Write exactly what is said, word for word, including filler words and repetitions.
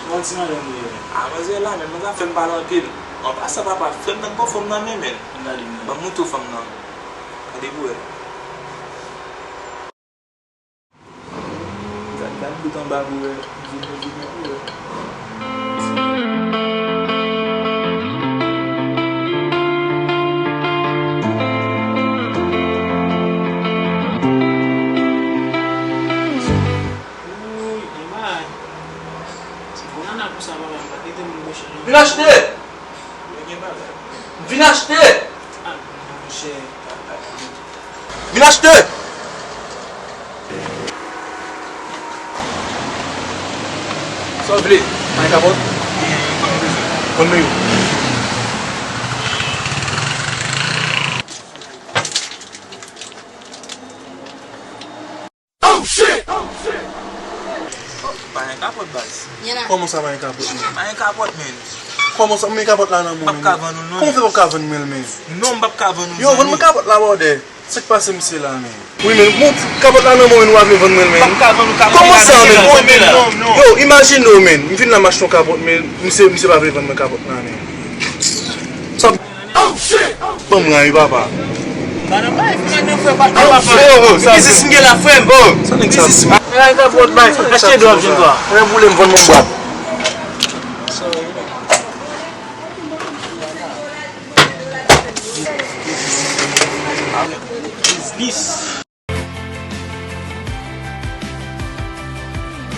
Yon ti madanm li ye. A, manzè la, men manzè ap fè m pale anpil. An pasan, papa, frè m nan pran fanm nan men, men. Ban m montre w fanm nan. Gade pou wè. Gad, gad bout anba pou wè. Vini, vini pou wè. Wouy, gen bagay. Se gwo nana pou sa, papa, m pa kite moun bouche non. Vin achte! Vin achte! Ah, monchè. Vin achte! Sa w vle? May kapòt? Konn men yo. Oh, shit! Oh, shit! Oh, pa gen kapòt, baz. Kòman sa pa gen kapòt, men? Pa gen kapòt, men. Kòman sa, men kapòt la nan men w, men? M p ap ka vann ou, non. Kòman w fè p ap ka vann mwen l, men? Non, m p ap ka vann ou, zanmi. Yo, vann mwen kapòt la, bòdè. Sa k pase misye la, men? Wi, men, bon, kapòt la nan men w, men, ou pa vle vann mwen l, men. M p ap ka vann ou kapòt la nan men w, non, non. Yo, imajine w, men. M vin la, m achte yon kapòt, men misye, misye pa vle vann mwen kapòt la, men. Sa Ban m ray, papa. Ba nan bay, fè nan fè pa, papa. Biznis m gen la, frè m. Biznis m gen. Ay, kapòt bay. Achte dwa, vin dwa. Frè boule m, vann mwen bwat. Biznis.